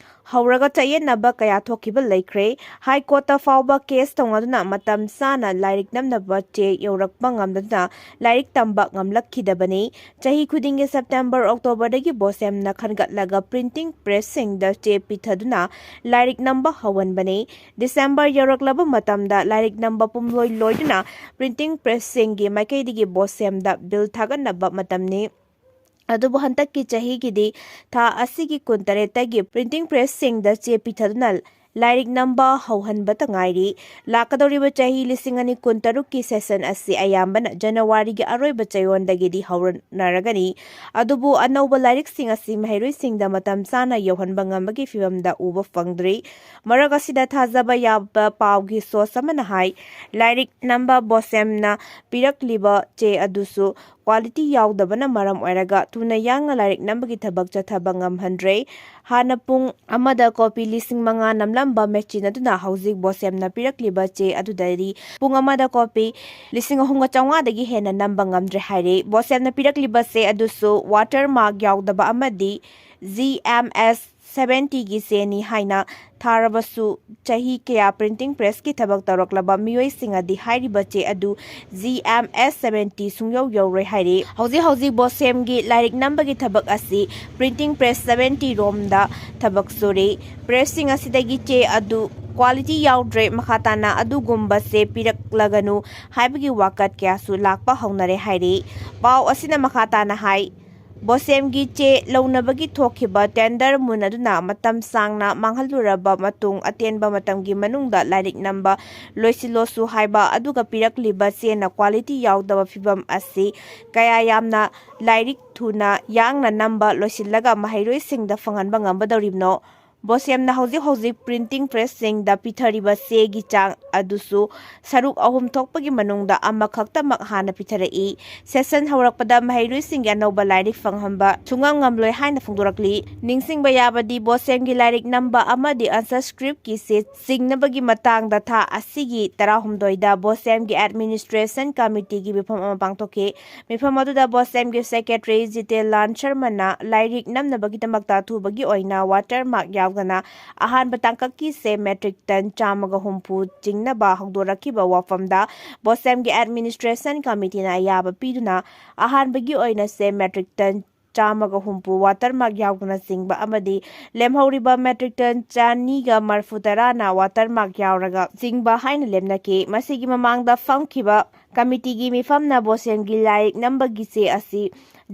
ꯍꯧꯔꯒ ꯆꯌꯦꯠꯅꯕ ꯀꯌꯥ ꯊꯣꯛꯈꯤꯕ ꯂꯩꯈ꯭ꯔꯦ꯫ ꯍꯥꯏ ꯀꯣꯔꯠꯇ ꯐꯥꯎꯕ ꯀꯦꯁ ꯇꯧꯅꯗꯨꯅ ꯃꯇꯝ ꯆꯥꯅ ꯂꯥꯏꯔꯤꯛ ꯅꯝꯅꯕ ꯆꯦ ꯌꯧꯔꯛꯄ ꯉꯝꯗꯗꯨꯅ ꯂꯥꯏꯔꯤꯛ ꯇꯝꯕ ꯉꯝꯂꯛꯈꯤꯗꯕꯅꯤ꯫ ꯆꯍꯤ ꯈꯨꯗꯤꯡꯒꯤ ꯁꯦꯞꯇꯦꯝꯕꯔ, ꯑꯣꯛꯇꯣꯕꯔꯗꯒꯤ ꯕꯣꯁꯦꯝꯅ ꯈꯟꯒꯠꯂꯒ ꯄ꯭ꯔꯤꯟꯇꯤꯡ ꯄ꯭ꯔꯦꯁꯁꯤꯡꯗ ꯆꯦ ꯄꯤꯊꯗꯨꯅ ꯂꯥꯏꯔꯤꯛ ꯅꯝꯕ ꯍꯧꯍꯟꯕꯅꯤ꯫ ꯗꯤꯁꯦꯝꯕꯔ ꯌꯧꯔꯛꯂꯕ ꯃꯇꯝꯗ ꯂꯥꯏꯔꯤꯛ ꯅꯝꯕ ꯄꯨꯝꯂꯣꯏ ꯂꯣꯏꯗꯨꯅ ꯄ꯭ꯔꯤꯟꯇꯤꯡ ꯄ꯭ꯔꯦꯁꯁꯤꯡꯒꯤ ꯃꯥꯏꯀꯩꯗꯒꯤ ꯕꯣꯁꯦꯝꯗ ꯕꯤꯜ ꯊꯥꯒꯠꯅꯕ ꯃꯇꯝꯅꯤ꯫ ꯑꯗꯨꯕꯨ ꯍꯟꯗꯛꯀꯤ ꯆꯍꯤꯒꯤꯗꯤ ꯊꯥ ꯑꯁꯤꯒꯤ ꯀꯨꯟꯇꯔꯦꯠꯇꯒꯤ ꯄ꯭ꯔꯤꯟꯇꯤꯡ ꯄ꯭ꯔꯦꯁꯁꯤꯡꯗ ꯆꯦ ꯄꯤꯊꯗꯨꯅ ꯂꯥꯏꯔꯤꯛ ꯅꯝꯕ ꯍꯧꯍꯟꯕꯇ ꯉꯥꯏꯔꯤ꯫ ꯂꯥꯛꯀꯗꯧꯔꯤꯕ ꯆꯍꯤ ꯂꯤꯁꯤꯡ ꯑꯅꯤ ꯀꯨꯟꯇꯔꯨꯛꯀꯤ ꯁꯦꯁꯟ ꯑꯁꯤ ꯑꯌꯥꯝꯕꯅ ꯖꯅꯋꯥꯔꯤꯒꯤ ꯑꯔꯣꯏꯕ ꯆꯌꯣꯜꯗꯒꯤꯗꯤ ꯍꯧꯔꯅꯔꯒꯅꯤ꯫ ꯑꯗꯨꯕꯨ ꯑꯅꯧꯕ ꯂꯥꯏꯔꯤꯛꯁꯤꯡ ꯑꯁꯤ ꯃꯍꯩꯔꯣꯏꯁꯤꯡꯗ ꯃꯇꯝ ꯆꯥꯅ ꯌꯧꯍꯟꯕ ꯉꯝꯕꯒꯤ ꯐꯤꯚꯝꯗ ꯎꯕ ꯐꯪꯗ꯭ꯔꯤ꯫ ꯃꯔꯛ ꯑꯁꯤꯗ ꯊꯥꯖꯕ ꯌꯥꯕ ꯄꯥꯎꯒꯤ ꯁꯣꯔꯁ ꯑꯃꯅ ꯍꯥꯏ, ꯂꯥꯏꯔꯤꯛ ꯅꯝꯕ ꯕꯣꯁꯦꯝꯅ ꯄꯤꯔꯛꯂꯤꯕ ꯆꯦ ꯑꯗꯨꯁꯨ ꯀ꯭ꯋꯥꯂꯤꯇꯤ ꯌꯥꯎꯗꯕꯅ ꯃꯔꯝ ꯑꯣꯏꯔꯒ ꯊꯨꯅ ꯌꯥꯡꯅ ꯂꯥꯏꯔꯤꯛ ꯅꯝꯕꯒꯤ ꯊꯕꯛ ꯆꯠꯊꯕ ꯉꯝꯍꯟꯗ꯭ꯔꯦ꯫ ꯍꯥꯟꯅ ꯄꯨꯡ ꯑꯃꯗ ꯀꯣꯄꯤ ꯂꯤꯁꯤꯡ ꯃꯉꯥ ꯅꯝꯂꯝꯕ ꯃꯦꯆꯤꯟ ꯑꯗꯨꯅ ꯍꯧꯖꯤꯛ ꯕꯣꯁꯦꯝꯅ ꯄꯤꯔꯛꯂꯤꯕ ꯆꯦ ꯑꯗꯨꯗꯗꯤ ꯄꯨꯡ ꯑꯃꯗ ꯀꯣꯄꯤ ꯂꯤꯁꯤꯡ ꯑꯍꯨꯝꯒ ꯆꯥꯝꯃꯉꯥꯗꯒꯤ ꯍꯦꯟꯅ ꯅꯝꯕ ꯉꯝꯗ꯭ꯔꯦ ꯍꯥꯏꯔꯦ꯫ ꯕꯣꯁꯦꯝꯅ ꯄꯤꯔꯛꯂꯤꯕ ꯆꯦ ꯑꯗꯨꯁꯨ ꯋꯥꯇꯔ ꯃꯥꯔꯛ ꯌꯥꯎꯗꯕ ꯑꯃꯗꯤ ꯖꯤ ꯑꯦꯝ ꯑꯦꯁ ꯁꯚꯦꯟꯇꯤꯒꯤ ꯆꯦꯅꯤ ꯍꯥꯏꯅ ꯊꯥꯔꯕꯁꯨ, ꯆꯍꯤ ꯀꯌꯥ ꯄ꯭ꯔꯤꯟꯇꯤꯡ ꯄ꯭ꯔꯦꯁꯀꯤ ꯊꯕꯛ ꯇꯧꯔꯛꯂꯕ ꯃꯤꯑꯣꯏꯁꯤꯡꯅꯗꯤ ꯍꯥꯏꯔꯤꯕ ꯆꯦ ꯑꯗꯨ ꯖꯤ ꯑꯦꯝ ꯑꯦꯁ ꯁꯚꯦꯟꯇꯤ ꯁꯨꯡꯌꯧ ꯌꯧꯔꯣꯏ ꯍꯥꯏꯔꯤ꯫ ꯍꯧꯖꯤꯛ ꯍꯧꯖꯤꯛ ꯕꯣꯁꯦꯝꯒꯤ ꯂꯥꯏꯔꯤꯛ ꯅꯝꯕꯒꯤ ꯊꯕꯛ ꯑꯁꯤ ꯄ꯭ꯔꯤꯟꯇꯤꯡ ꯄ꯭ꯔꯦꯁ ꯁꯚꯦꯟꯇꯤ ꯔꯣꯝꯗ ꯊꯕꯛ ꯁꯨꯔꯤ꯫ ꯄ꯭ꯔꯦꯁꯁꯤꯡ ꯑꯁꯤꯗꯒꯤ ꯆꯦ ꯑꯗꯨ ꯀ꯭ꯋꯥꯂꯤꯇꯤ ꯌꯥꯎꯗ꯭ꯔꯦ, ꯃꯈꯥ ꯇꯥꯅ ꯑꯗꯨꯒꯨꯝꯕ ꯆꯦ ꯄꯤꯔꯛꯂꯒꯅꯨ ꯍꯥꯏꯕꯒꯤ ꯋꯥꯀꯠ ꯀꯌꯥꯁꯨ ꯂꯥꯛꯄ ꯍꯧꯅꯔꯦ ꯍꯥꯏꯔꯤ꯫ ꯄꯥꯎ ꯑꯁꯤꯅ ꯃꯈꯥ ꯇꯥꯅ ꯍꯥꯏ, ꯕꯣꯁꯦꯝꯒꯤ ꯆꯦ ꯂꯧꯅꯕꯒꯤ ꯊꯣꯛꯈꯤꯕ ꯇꯦꯟꯗꯔ ꯃꯨꯟꯅꯗꯨꯅ ꯃꯇꯝ ꯁꯥꯡꯅ ꯃꯥꯡꯍꯜꯂꯨꯔꯕ ꯃꯇꯨꯡ, ꯑꯇꯦꯟꯕ ꯃꯇꯝꯒꯤ ꯃꯅꯨꯡꯗ ꯂꯥꯏꯔꯤꯛ ꯅꯝꯕ ꯂꯣꯏꯁꯤꯜꯂꯣꯁꯨ ꯍꯥꯏꯕ, ꯑꯗꯨꯒ ꯄꯤꯔꯛꯂꯤꯕ ꯆꯦꯅ ꯀ꯭ꯋꯥꯂꯤꯇꯤ ꯌꯥꯎꯗꯕ ꯐꯤꯚꯝ ꯑꯁꯤ ꯀꯌꯥ ꯌꯥꯝꯅ ꯂꯥꯏꯔꯤꯛ ꯊꯨꯅ ꯌꯥꯡꯅ ꯅꯝꯕ ꯂꯣꯏꯁꯤꯜꯂꯒ ꯃꯍꯩꯔꯣꯏꯁꯤꯡꯗ ꯐꯪꯍꯟꯕ ꯉꯝꯒꯗꯧꯔꯤꯕꯅꯣ? ꯕꯣꯁꯦꯝꯅ ꯍꯧꯖꯤꯛ ꯍꯧꯖꯤꯛ ꯄ꯭ꯔꯤꯟꯇꯤꯡ ꯄ꯭ꯔꯦꯁꯁꯤꯡꯗ ꯄꯤꯊꯔꯤꯕ ꯆꯦꯒꯤ ꯆꯥꯡ ꯑꯗꯨꯁꯨ ꯁꯔꯨꯛ ꯑꯍꯨꯝ ꯊꯣꯛꯄꯒꯤ ꯃꯅꯨꯡꯗ ꯑꯃꯈꯛꯇꯃꯛ ꯍꯥꯟꯅ ꯄꯤꯊꯔꯛꯏ꯫ ꯁꯦꯁꯟ ꯍꯧꯔꯛꯄꯗ ꯃꯍꯩꯔꯣꯏꯁꯤꯡꯒꯤ ꯑꯅꯧꯕ ꯂꯥꯏꯔꯤꯛ ꯐꯪꯍꯟꯕ ꯁꯨꯡꯉꯝ ꯉꯝꯂꯣꯏ ꯍꯥꯏꯅ ꯐꯣꯡꯗꯣꯔꯛꯂꯤ꯫ ꯅꯤꯡꯁꯤꯡꯕ ꯌꯥꯕꯗꯤ, ꯕꯣꯁꯦꯝꯒꯤ ꯂꯥꯏꯔꯤꯛ ꯅꯝꯕ ꯑꯃꯗꯤ ꯑꯟꯁꯔ ꯁ꯭ꯀ꯭ꯔꯤꯞꯀꯤ ꯆꯦ ꯆꯤꯡꯅꯕꯒꯤ ꯃꯇꯥꯡꯗ ꯊꯥ ꯑꯁꯤꯒꯤ ꯇꯔꯥꯍꯨꯝꯗꯣꯏꯗ ꯕꯣꯁꯦꯝꯒꯤ ꯑꯦꯗꯃꯤꯅꯤꯁꯇ꯭ꯔꯦꯁꯟ ꯀꯃꯤꯇꯤꯒꯤ ꯃꯤꯐꯝ ꯑꯃ ꯄꯥꯡꯊꯣꯛꯈꯤ꯫ ꯃꯤꯐꯝ ꯑꯗꯨꯗ ꯕꯣꯁꯦꯝꯒꯤ ꯁꯦꯀ꯭ꯔꯦꯇꯔꯤ ꯖꯤꯇꯦꯟ ꯂꯥꯟ ꯁꯔꯃꯅ ꯂꯥꯏꯔꯤꯛ ꯅꯝꯅꯕꯒꯤꯗꯃꯛꯇ ꯑꯊꯨꯕꯒꯤ ꯑꯣꯏꯅ ꯋꯥꯇꯔ ꯃꯥꯔꯛ ꯌꯥꯎ ꯅ ꯑꯍꯥꯟꯕ ꯇꯥꯡꯀꯛꯀꯤ ꯁꯦꯝ metric ton ꯆꯥꯝꯃꯒ ꯍꯨꯝꯐꯨ ꯆꯤꯡꯅꯕ ꯍꯧꯗꯣꯔꯛꯈꯤꯕ ꯋꯥꯐꯝꯗ ꯕꯣꯁꯦꯝꯒꯤ administration committeeꯅ ꯑꯌꯥꯕ ꯄꯤꯗꯨꯅ ꯑꯍꯥꯟꯕꯒꯤ ꯑꯣꯏꯅ ꯁꯦꯝ metric ton ꯆꯥꯝꯃꯒ ꯍꯨꯝꯐꯨ watermark ꯌꯥꯎꯗꯅ ꯆꯤꯡꯕ ꯑꯃꯗꯤ ꯂꯦꯝꯍꯧꯔꯤꯕ metric ton ꯆꯅꯤꯒ ꯃꯔꯐꯨ ꯇꯔꯥꯅ watermark ꯌꯥꯎꯔꯒ ꯆꯤꯡꯕ ꯍꯥꯏꯅ ꯂꯦꯞꯅꯈꯤ꯫ ꯃꯁꯤꯒꯤ ꯃꯃꯥꯡꯗ ꯐꯝꯈꯤꯕ committeeꯒꯤ ꯃꯤꯐꯝꯅ ꯕꯣꯁꯦꯝꯒꯤ ꯂꯥꯏꯔꯤꯛ ꯅꯝꯕꯒꯤ ꯆꯦ ꯑꯁꯤ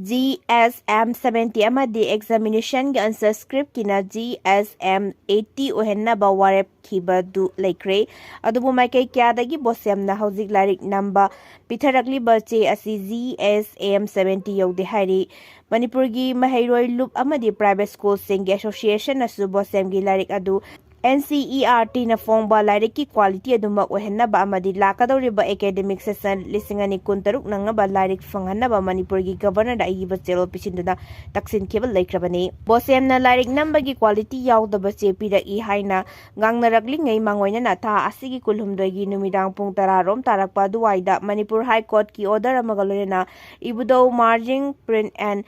G S M seventy ꯑꯃꯗꯤ examinationꯒꯤ answer scriptꯀꯤꯅ G S M eighty ꯑꯣꯏꯍꯟꯅꯕ ꯋꯥꯔꯦꯞ ꯈꯤꯕꯗꯨ ꯂꯩꯈ꯭ꯔꯦ꯫ ꯑꯗꯨꯕꯨ ꯃꯥꯏꯀꯩ ꯀꯌꯥꯗꯒꯤ ꯕꯣꯁꯦꯝꯅ ꯍꯧꯖꯤꯛ ꯂꯥꯏꯔꯤꯛ ꯅꯝꯕ ꯄꯤꯊꯔꯛꯂꯤꯕ ꯆꯦ ꯑꯁꯤ G S M seventy ꯌꯧꯗꯦ ꯍꯥꯏꯔꯤ꯫ ꯃꯅꯤꯄꯨꯔꯒꯤ ꯃꯍꯩꯔꯣꯏ ꯂꯨꯞ ꯑꯃꯗꯤ private schoolꯁꯤꯡꯒꯤ associationꯅꯁꯨ ꯕꯣꯁꯦꯝꯒꯤ ꯂꯥꯏꯔꯤꯛ ꯑꯗꯨ N C E R Tꯅ ꯐꯣꯡꯕ ꯂꯥꯏꯔꯤꯛꯀꯤ quality ꯑꯗꯨꯃꯛ ꯑꯣꯏꯍꯟꯅꯕ ꯑꯃꯗꯤ ꯂꯥꯛꯀꯗꯧꯔꯤꯕ academic session ꯂꯤꯁꯤꯡ ꯑꯅꯤ ꯀꯨꯟꯇꯔꯨꯛ ꯅꯪꯅꯕ ꯂꯥꯏꯔꯤꯛ ꯐꯪꯍꯟꯅꯕ ꯃꯅꯤꯄꯨꯔꯒꯤ governorꯗ ꯑꯏꯕ ꯆꯦꯔꯣꯜ ꯄꯤꯁꯤꯟꯗꯨꯅ ꯇꯛꯁꯤꯟꯈꯤꯕ ꯂꯩꯈ꯭ꯔꯕꯅꯤ꯫ ꯕꯣꯁꯦꯝꯅ ꯂꯥꯏꯔꯤꯛ ꯅꯝꯕꯒꯤ quality ꯌꯥꯎꯗꯕ ꯆꯦ ꯄꯤꯔꯛꯏ ꯍꯥꯏꯅ ꯉꯥꯡꯅꯔꯛꯂꯤꯉꯩ ꯃꯥꯡꯑꯣꯏꯅꯅ ꯊꯥ ꯑꯁꯤꯒꯤ ꯀꯨꯟꯍꯨꯝꯗꯣꯏꯒꯤ ꯅꯨꯃꯤꯗꯥꯡ ꯄꯨꯡ ꯇꯔꯥ ꯔꯣꯝ ꯇꯥꯔꯛꯄ ꯑꯗꯨꯋꯥꯏꯗ ꯃꯅꯤꯄꯨꯔ High Courtꯀꯤ order ꯑꯃꯒ ꯂꯣꯏꯅꯅ ꯏꯕꯨꯙꯧ Marjing Print and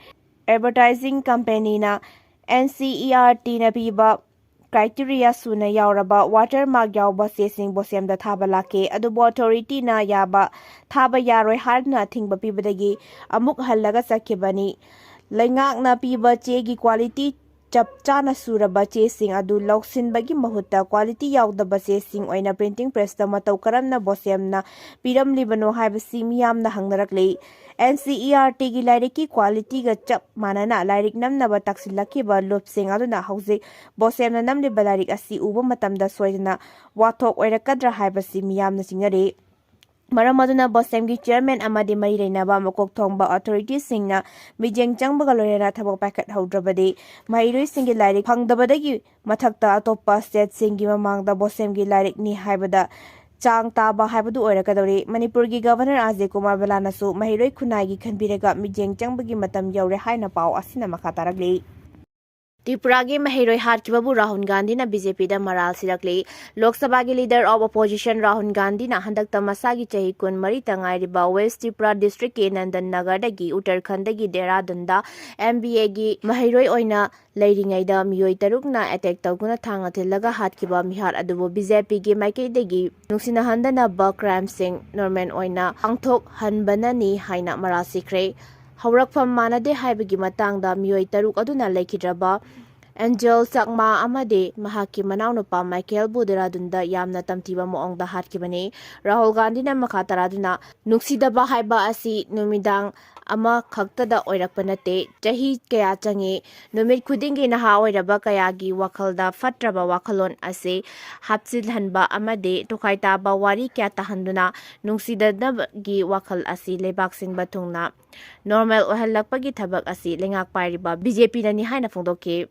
Advertising Companyꯅ N C E R Tꯅ ꯄꯤꯕ criteria ꯁꯨꯅ ꯌꯥꯎꯔꯕ watermark ꯌꯥꯎꯕ ꯆꯦꯁꯤꯡ ꯕꯣꯁꯦꯝꯗ ꯊꯥꯕ ꯂꯥꯛꯈꯤ꯫ ꯑꯗꯨꯕꯨ authorityꯅ ꯌꯥꯕ ꯊꯥꯕ ꯌꯥꯔꯣꯏ ꯍꯥꯏꯗꯨꯅ ꯑꯊꯤꯡꯕ ꯄꯤꯕꯗꯒꯤ ꯑꯃꯨꯛ ꯍꯜꯂꯒ ꯆꯠꯈꯤꯕꯅꯤ꯫ ꯂꯩꯉꯥꯛꯅ ꯄꯤꯕ ꯆꯦꯒꯤ quality ꯆꯞ ꯆꯥꯅ ꯁꯨꯔꯕ ꯆꯦꯁꯤꯡ ꯑꯗꯨ ꯂꯧꯁꯤꯟꯕꯒꯤ ꯃꯍꯨꯠꯇ quality ꯌꯥꯎꯗꯕ ꯆꯦꯁꯤꯡ ꯑꯣꯏꯅ printing pressꯇ ꯃꯇꯧ ꯀꯔꯝꯅ ꯕꯣꯁꯦꯝꯅ ꯄꯤꯔꯝꯂꯤꯕꯅꯣ ꯍꯥꯏꯕꯁꯤ ꯃꯤꯌꯥꯝꯅ ꯍꯪꯅꯔꯛꯂꯤ꯫ N C E R Tꯒꯤ ꯂꯥꯏꯔꯤꯛꯀꯤ qualityꯒ ꯆꯞ ꯃꯥꯟꯅꯅ ꯂꯥꯏꯔꯤꯛ ꯅꯝꯅꯕ ꯇꯥꯛꯁꯤꯜꯂꯛꯈꯤꯕ ꯂꯨꯞꯁꯤꯡ ꯑꯗꯨꯅ ꯍꯧꯖꯤꯛ ꯕꯣꯁꯦꯝꯅ ꯅꯝꯂꯤꯕ ꯂꯥꯏꯔꯤꯛ ꯑꯁꯤ ꯎꯕ ꯃꯇꯝꯗ ꯁꯣꯏꯗꯅ ꯋꯥꯊꯣꯛ ꯑꯣꯏꯔꯛꯀꯗ꯭ꯔꯥ ꯍꯥꯏꯕꯁꯤ ꯃꯤꯌꯥꯝꯅ ꯆꯤꯡꯅꯔꯤ꯫ ꯃꯔꯝ ꯑꯗꯨꯅ ꯕꯣꯁꯦꯝꯒꯤ chairman ꯑꯃꯗꯤ ꯃꯔꯤ ꯂꯩꯅꯕ ꯃꯀꯣꯛ ꯊꯣꯡꯕ authorityꯁꯤꯡꯅ ꯃꯤꯠꯌꯦꯡ ꯆꯪꯕꯒ ꯂꯣꯏꯅꯅ ꯊꯕꯛ ꯄꯥꯏꯈꯠꯍꯧꯗ꯭ꯔꯕꯗꯤ ꯃꯍꯩꯔꯣꯏꯁꯤꯡꯒꯤ ꯂꯥꯏꯔꯤꯛ ꯐꯪꯗꯕꯗꯒꯤ ꯃꯊꯛꯇ ꯑꯇꯣꯞꯄ stateꯁꯤꯡꯒꯤ ꯃꯃꯥꯡꯗ ꯕꯣꯁꯦꯝꯒꯤ ꯂꯥꯏꯔꯤꯛꯅꯤ ꯍꯥꯏꯕꯗ ꯆꯥꯡ ꯇꯥꯕ ꯍꯥꯏꯕꯗꯨ ꯑꯣꯏꯔꯛꯀꯗꯧꯔꯤ꯫ ꯃꯅꯤꯄꯨꯔꯒꯤ Governor ꯑꯖꯌ ꯀꯨꯃꯥꯔ ꯕꯂꯥꯅꯁꯨ ꯃꯍꯩꯔꯣꯏ ꯈꯨꯟꯅꯥꯏꯒꯤ ꯈꯟꯕꯤꯔꯒ ꯃꯤꯠꯌꯦꯡ ꯆꯪꯕꯒꯤ ꯃꯇꯝ ꯌꯧꯔꯦ ꯍꯥꯏꯅ ꯄꯥꯎ ꯑꯁꯤꯅ ꯃꯈꯥ ꯇꯥꯔꯛꯂꯤ꯫ ꯇ꯭ꯔꯤꯄꯨꯔꯥꯒꯤ ꯃꯍꯩꯔꯣꯏ ꯍꯥꯠꯈꯤꯕꯕꯨ ꯔꯥꯍꯨꯜ ꯒꯥꯟꯙꯤꯅ ꯕꯤ ꯖꯦ ꯄꯤꯗ ꯃꯔꯥꯜ ꯁꯤꯔꯛꯂꯤ꯫ ꯂꯣꯛ ꯁꯚꯥꯒꯤ Leader of Opposition ꯔꯥꯍꯨꯜ ꯒꯥꯟꯙꯤꯅ ꯍꯟꯗꯛꯇ ꯃꯁꯥꯒꯤ ꯆꯍꯤ ꯀꯨꯟꯃꯔꯤꯇ ꯉꯥꯏꯔꯤꯕ West Tripura District ꯀꯤ ꯅꯟꯗꯟ ꯅꯒꯔꯗꯒꯤ ꯎꯠꯇꯔꯈꯟꯗꯒꯤ ꯗꯦꯔꯥꯗꯨꯟꯗ M B A ꯒꯤ ꯃꯍꯩꯔꯣꯏ ꯑꯣꯏꯅ ꯂꯩꯔꯤꯉꯩꯗ ꯃꯤꯑꯣꯏ ꯇꯔꯨꯛꯅ attack ꯇꯧꯗꯨꯅ ꯊꯥꯡꯅ ꯊꯤꯜꯂꯒ ꯍꯥꯠꯈꯤꯕ ꯃꯤꯍꯥꯠ ꯑꯗꯨꯕꯨ B J P ꯒꯤ ꯃꯥꯏꯀꯩꯗꯒꯤ ꯅꯨꯡꯁꯤꯅꯍꯟꯗꯅꯕ crime ꯁꯤꯡ normal ꯑꯣꯏꯅ ꯄꯥꯡꯊꯣꯛꯍꯟꯕꯅꯅꯤ ꯍꯥꯏꯅ ꯃꯔꯥꯜ ꯁꯤꯈ꯭ꯔꯦ꯫ ꯍꯧꯔꯛꯐꯝ ꯃꯥꯟꯅꯗꯦ ꯍꯥꯏꯕꯒꯤ ꯃꯇꯥꯡꯗ ꯃꯤꯑꯣꯏ ꯇꯔꯨꯛ ꯑꯗꯨꯅ ꯂꯩꯈꯤꯗ꯭ꯔꯕ ꯑꯦꯟꯖꯦꯜ ꯆꯛꯃꯥ ꯑꯃꯗꯤ ꯃꯍꯥꯛꯀꯤ ꯃꯅꯥꯎꯅꯨꯄꯥ ꯃꯥꯏꯀꯦꯜꯕꯨ ꯗꯦꯔꯥꯗꯨꯟꯗ ꯌꯥꯝꯅ ꯇꯝꯊꯤꯕ ꯃꯑꯣꯡꯗ ꯍꯥꯠꯈꯤꯕꯅꯤ꯫ ꯔꯥꯍꯨꯜ ꯒꯥꯟꯙꯤꯅ ꯃꯈꯥ ꯇꯥꯔꯗꯨꯅ, ꯅꯨꯡꯁꯤꯗꯕ ꯍꯥꯏꯕ ꯑꯁꯤ ꯅꯨꯃꯤꯗꯥꯡ ꯑꯃꯈꯛꯇꯗ ꯑꯣꯏꯔꯛꯄ ꯅꯠꯇꯦ, ꯆꯍꯤ ꯀꯌꯥ ꯆꯪꯏ꯫ ꯅꯨꯃꯤꯠ ꯈꯨꯗꯤꯡꯒꯤ ꯅꯍꯥ ꯑꯣꯏꯔꯕ ꯀꯌꯥꯒꯤ ꯋꯥꯈꯜꯗ ꯐꯠꯇ꯭ꯔꯕ ꯋꯥꯈꯜꯂꯣꯟ ꯑꯁꯤ ꯍꯥꯞꯆꯤꯜꯍꯟꯕ ꯑꯃꯗꯤ ꯇꯣꯈꯥꯏ ꯇꯥꯕ ꯋꯥꯔꯤ ꯀꯌꯥ ꯇꯥꯍꯟꯗꯨꯅ ꯅꯨꯡꯁꯤꯗꯅꯕꯒꯤ ꯋꯥꯈꯜ ꯑꯁꯤ ꯂꯩꯕꯥꯛ ꯁꯤꯟꯕ ꯊꯨꯡꯅ normal ꯑꯣꯏꯍꯜꯂꯛꯄꯒꯤ ꯊꯕꯛ ꯑꯁꯤ ꯂꯩꯉꯥꯛ ꯄꯥꯏꯔꯤꯕ B J P ꯅꯅꯤ ꯍꯥꯏꯅ ꯐꯣꯡꯗꯣꯛꯈꯤ꯫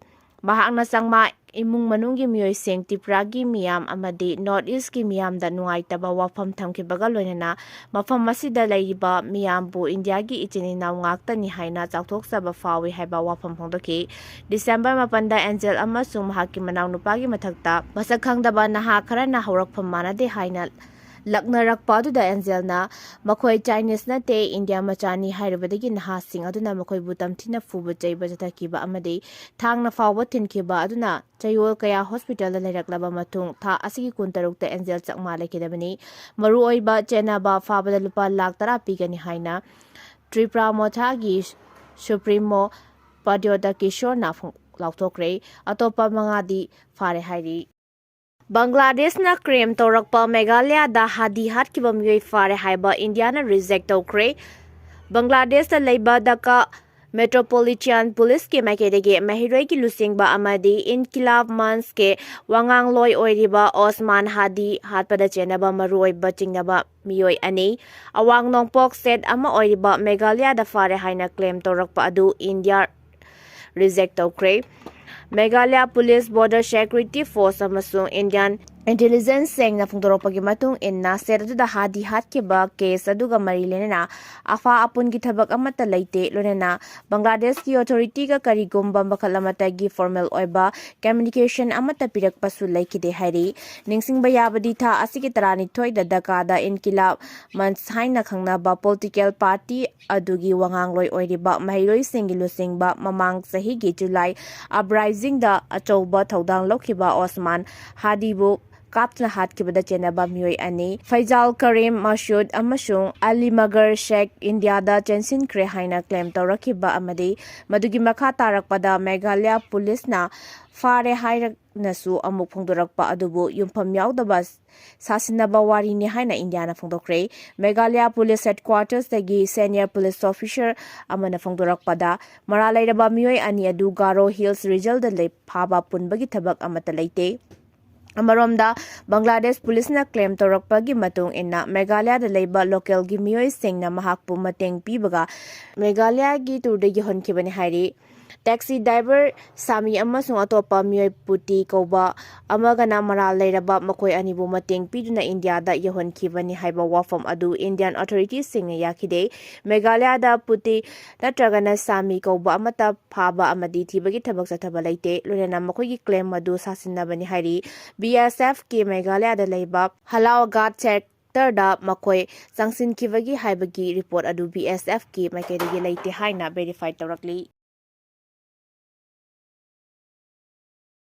ꯃꯍꯥꯛꯅ ꯆꯪꯃꯥ ꯏꯃꯨꯡ ꯃꯅꯨꯡꯒꯤ ꯃꯤꯑꯣꯏꯁꯤꯡ, ꯇ꯭ꯔꯤꯄꯨꯔꯥꯒꯤ ꯃꯤꯌꯥꯝ ꯑꯃꯗꯤ North East ꯀꯤ ꯃꯤꯌꯥꯝꯗ ꯅꯨꯡꯉꯥꯏꯇꯕ ꯋꯥꯐꯝ ꯊꯝꯈꯤꯕꯒ ꯂꯣꯏꯅꯅ ꯃꯐꯝ ꯑꯁꯤꯗ ꯂꯩꯔꯤꯕ ꯃꯤꯌꯥꯝꯕꯨ ꯏꯟꯗꯤꯌꯥꯒꯤ ꯏꯆꯤꯟ ꯏꯅꯥꯎ ꯉꯥꯛꯇꯅꯤ ꯍꯥꯏꯅ ꯆꯥꯎꯊꯣꯛꯆꯕ ꯐꯥꯎꯏ ꯍꯥꯏꯕ ꯋꯥꯐꯝ ꯐꯣꯡꯗꯣꯛꯈꯤ꯫ ꯗꯤꯁꯦꯝꯕꯔ ꯃꯥꯄꯟꯗ ꯑꯦꯟꯖꯦꯜ ꯑꯃꯁꯨꯡ ꯃꯍꯥꯛꯀꯤ ꯃꯅꯥꯎꯅꯨꯄꯥꯒꯤ ꯃꯊꯛꯇ ꯃꯁꯛ ꯈꯪꯗꯕ ꯅꯍꯥ ꯈꯔꯅ ꯍꯧꯔꯛꯐꯝ ꯃꯥꯟꯅꯗꯦ ꯍꯥꯏꯅ ꯂꯛꯅꯔꯛꯄ ꯑꯗꯨꯗ ꯑꯦꯟꯖꯦꯜꯅ ꯃꯈꯣꯏ Chinese ꯅꯠꯇꯦ, ꯏꯟꯗꯤꯌꯥ ꯃꯆꯥꯅꯤ ꯍꯥꯏꯔꯨꯕꯗꯒꯤ ꯅꯍꯥꯁꯤꯡ ꯑꯗꯨꯅ ꯃꯈꯣꯏꯕꯨ ꯇꯝꯊꯤꯅ ꯐꯨꯕ ꯆꯩꯕ ꯆꯠꯊꯈꯤꯕ ꯑꯃꯗꯤ ꯊꯥꯡꯅ ꯐꯥꯎꯕ ꯊꯤꯟꯈꯤꯕ ꯑꯗꯨꯅ ꯆꯌꯣꯜ ꯀꯌꯥ hospital ꯗ ꯂꯩꯔꯛꯂꯕ ꯃꯇꯨꯡ ꯊꯥ ꯑꯁꯤꯒꯤ ꯀꯨꯟꯇꯔꯨꯛꯇ ꯑꯦꯟꯖꯦꯜ ꯆꯛꯃꯥ ꯂꯩꯈꯤꯗꯕꯅꯤ꯫ ꯃꯔꯨꯑꯣꯏꯕ ꯆꯦꯟꯅꯕ ꯐꯥꯕꯗ ꯂꯨꯄꯥ ꯂꯥꯈ ꯇꯔꯥ ꯄꯤꯒꯅꯤ ꯍꯥꯏꯅ ꯇ꯭ꯔꯤꯄꯨꯔꯥ ꯃꯣꯊꯥꯒꯤ Supremo ꯄ꯭ꯔꯗ꯭ꯌꯣꯇ ꯀꯤꯁꯣꯔꯅ ꯐꯣꯡ-, ꯂꯥꯎꯊꯣꯛꯈ꯭ꯔꯦ꯫ ꯑꯇꯣꯞꯄ ꯃꯉꯥꯗꯤ ꯐꯥꯔꯦ ꯍꯥꯏꯔꯤ꯫ ꯕꯪꯒ꯭ꯂꯥꯗꯦꯁꯅ claim ꯇꯧꯔꯛꯄ ꯃꯦꯘꯥꯂꯌꯥꯗ ꯍꯥꯗꯤ ꯍꯥꯠꯈꯤꯕ ꯃꯤꯑꯣꯏ ꯐꯥꯔꯦ ꯍꯥꯏꯕ ꯏꯟꯗꯤꯌꯥꯅ reject ꯇꯧꯈ꯭ꯔꯦ꯫ ꯕꯪꯒ꯭ꯂꯥꯗꯦꯁꯇ ꯂꯩꯕ ꯙꯥꯀꯥ Metropolitan Police ꯀꯤ ꯃꯥꯏꯀꯩꯗꯒꯤ ꯃꯍꯩꯔꯣꯏꯒꯤ ꯂꯨꯆꯤꯡꯕ ꯑꯃꯗꯤ ꯏꯟꯀꯤꯂꯥꯕ ꯃꯟꯆ ꯀꯤ ꯋꯥꯉꯥꯡꯂꯣꯏ ꯑꯣꯏꯔꯤꯕ ꯑꯣꯁꯃꯥꯟ ꯍꯥꯗꯤ ꯍꯥꯠꯄꯗ ꯆꯦꯟꯅꯕ ꯃꯔꯨꯑꯣꯏꯕ ꯆꯤꯡꯅꯕ ꯃꯤꯑꯣꯏ ꯑꯅꯤ, ꯑꯋꯥꯡ ꯅꯣꯡꯄꯣꯛ state ꯑꯃ ꯑꯣꯏꯔꯤꯕ ꯃꯦꯘꯥꯂꯌꯥꯗ ꯐꯥꯔꯦ ꯍꯥꯏꯅ claim ꯇꯧꯔꯛꯄ ꯑꯗꯨ ꯏꯟꯗꯤꯌꯥ reject ꯇꯧꯈ꯭ꯔꯦ꯫ Meghalaya Police, Border Security Force ꯑꯃꯁꯨꯡ Indian Intelligence ꯁꯦꯡꯅ ꯐꯣꯡꯗꯣꯔꯛꯄꯒꯤ ꯃꯇꯨꯡ ꯏꯟꯅ, state ꯑꯗꯨꯗ ꯍꯥꯗꯤ ꯍꯥꯠꯈꯤꯕ case ꯑꯗꯨꯒ ꯃꯔꯤ ꯂꯩꯅꯅ ꯑꯐꯥ ꯑꯄꯨꯟꯒꯤ ꯊꯕꯛ ꯑꯃꯠꯇ ꯂꯩꯇꯦ꯫ ꯂꯣꯏꯅꯅ ꯕꯪꯒ꯭ꯂꯥꯗꯦꯁꯀꯤ authorityꯒ ꯀꯔꯤꯒꯨꯝꯕ ꯃꯈꯜ ꯑꯃꯠꯇꯒꯤ formal ꯑꯣꯏꯕ communication ꯑꯃꯠꯇ ꯄꯤꯔꯛꯄꯁꯨ ꯂꯩꯈꯤꯗꯦ ꯍꯥꯏꯔꯤ꯫ ꯅꯤꯡꯁꯤꯡꯕ ꯌꯥꯕꯗꯤ, ꯊꯥ ꯑꯁꯤꯒꯤ ꯇꯔꯥꯅꯤꯊꯣꯏꯗ ꯙꯥꯀꯥꯗ ꯏꯟꯀꯤꯂꯥꯕ ꯃꯟꯆ ꯍꯥꯏꯅ ꯈꯪꯅꯕ political party ꯑꯗꯨꯒꯤ ꯋꯥꯉꯥꯡꯂꯣꯏ ꯑꯣꯏꯔꯤꯕ ꯃꯍꯩꯔꯣꯏꯁꯤꯡꯒꯤ ꯂꯨꯆꯤꯡꯕ, ꯃꯃꯥꯡ ꯆꯍꯤꯒꯤ ꯖꯨꯂꯥꯏ uprisingꯗ ꯑꯆꯧꯕ ꯊꯧꯗꯥꯡ ꯂꯧꯈꯤꯕ ꯑꯣꯁꯃꯥꯟ ꯍꯥꯗꯤꯕꯨ ꯀꯥꯞꯇꯨꯅ ꯍꯥꯠꯈꯤꯕꯗ ꯆꯦꯟꯅꯕ ꯃꯤꯑꯣꯏ ꯑꯅꯤ, ꯐꯩꯖꯥꯜ ꯀꯔꯤꯝ ꯃꯁꯨꯗ ꯑꯃꯁꯨꯡ ꯑꯂꯤ ꯃꯒꯔ ꯁꯦꯈ, ꯏꯟꯗꯤꯌꯥꯗ ꯆꯦꯟꯁꯤꯟꯈ꯭ꯔꯦ ꯍꯥꯏꯅ claim ꯇꯧꯔꯛꯈꯤꯕ ꯑꯃꯗꯤ ꯃꯗꯨꯒꯤ ꯃꯈꯥ ꯇꯥꯔꯛꯄꯗ ꯃꯦꯘꯥꯂꯌꯥ ꯄꯨꯂꯤꯁꯅ ꯐꯥꯔꯦ ꯍꯥꯏꯅꯁꯨ ꯑꯃꯨꯛ ꯐꯣꯡꯗꯣꯔꯛꯄ ꯑꯗꯨꯕꯨ ꯌꯨꯝꯐꯝ ꯌꯥꯎꯗꯕ ꯁꯥꯁꯤꯟꯅꯕ ꯋꯥꯔꯤꯅꯤ ꯍꯥꯏꯅ ꯏꯟꯗꯤꯌꯥꯅ ꯐꯣꯡꯗꯣꯛꯈ꯭ꯔꯦ꯫ ꯃꯦꯘꯥꯂꯌꯥ ꯄꯨꯂꯤꯁ headquartersꯇꯒꯤ senior police officer ꯑꯃꯅ ꯐꯣꯡꯗꯣꯔꯛꯄꯗ, ꯃꯔꯥꯜ ꯂꯩꯔꯕ ꯃꯤꯑꯣꯏ ꯑꯅꯤ ꯑꯗꯨ ꯒꯥꯔꯣ ꯍꯤꯜꯁ regionꯗ ꯂꯩ-, ꯐꯥꯕ ꯄꯨꯟꯕꯒꯤ ꯊꯕꯛ ꯑꯃꯠꯇ ꯂꯩꯇꯦ꯫ ꯑꯃꯔꯣꯝꯗ, ꯕꯪꯒ꯭ꯂꯥꯗꯦꯁ ꯄꯨꯂꯤꯁꯅ claim ꯇꯧꯔꯛꯄꯒꯤ ꯃꯇꯨꯡ ꯏꯟꯅ, ꯃꯦꯘꯥꯂꯌꯥꯗ ꯂꯩꯕ localꯒꯤ ꯃꯤꯑꯣꯏꯁꯤꯡꯅ ꯃꯍꯥꯛꯄꯨ ꯃꯇꯦꯡ ꯄꯤꯕꯒ ꯃꯦꯘꯥꯂꯌꯥꯒꯤ ꯇꯨꯔꯗ ꯌꯧꯍꯟꯈꯤꯕꯅꯤ ꯍꯥꯏꯔꯤ꯫ Taxi driver ꯁꯥꯃꯤ ꯑꯃꯁꯨꯡ ꯑꯇꯣꯞꯄ ꯃꯤꯑꯣꯏ ꯄꯨꯇꯤ ꯀꯧꯕ ꯑꯃꯒꯅ ꯃꯔꯥꯜ ꯂꯩꯔꯕ ꯃꯈꯣꯏ ꯑꯅꯤꯕꯨ ꯃꯇꯦꯡ ꯄꯤꯗꯨꯅ ꯏꯟꯗꯤꯌꯥꯗ ꯌꯧꯍꯟꯈꯤꯕꯅꯤ ꯍꯥꯏꯕ ꯋꯥꯐꯝ ꯑꯗꯨ Indian authoritiesꯁꯤꯡꯅ ꯌꯥꯈꯤꯗꯦ꯫ ꯃꯦꯘꯥꯂꯌꯥꯗ ꯄꯨꯇꯤ ꯅꯠꯇ꯭ꯔꯒꯅ ꯁꯥꯃꯤ ꯀꯧꯕ ꯑꯃꯠꯇ ꯐꯥꯕ ꯑꯃꯗꯤ ꯊꯤꯕꯒꯤ ꯊꯕꯛ ꯆꯠꯊꯕ ꯂꯩꯇꯦ꯫ ꯂꯣꯏꯅꯅ ꯃꯈꯣꯏꯒꯤ claim ꯑꯗꯨ ꯁꯥꯁꯤꯟꯅꯕꯅꯤ ꯍꯥꯏꯔꯤ꯫ BSFꯀꯤ ꯃꯦꯘꯥꯂꯌꯥꯗ ꯂꯩꯕ ꯍꯂꯥꯎꯒꯥꯠ sectorꯗ ꯃꯈꯣꯏ ꯆꯪꯁꯤꯟꯈꯤꯕꯒꯤ ꯍꯥꯏꯕꯒꯤ report ꯑꯗꯨ BSFꯀꯤ ꯃꯥꯏꯀꯩꯗꯒꯤ ꯂꯩꯇꯦ ꯍꯥꯏꯅ verify ꯇꯧꯔꯛꯂꯤ꯫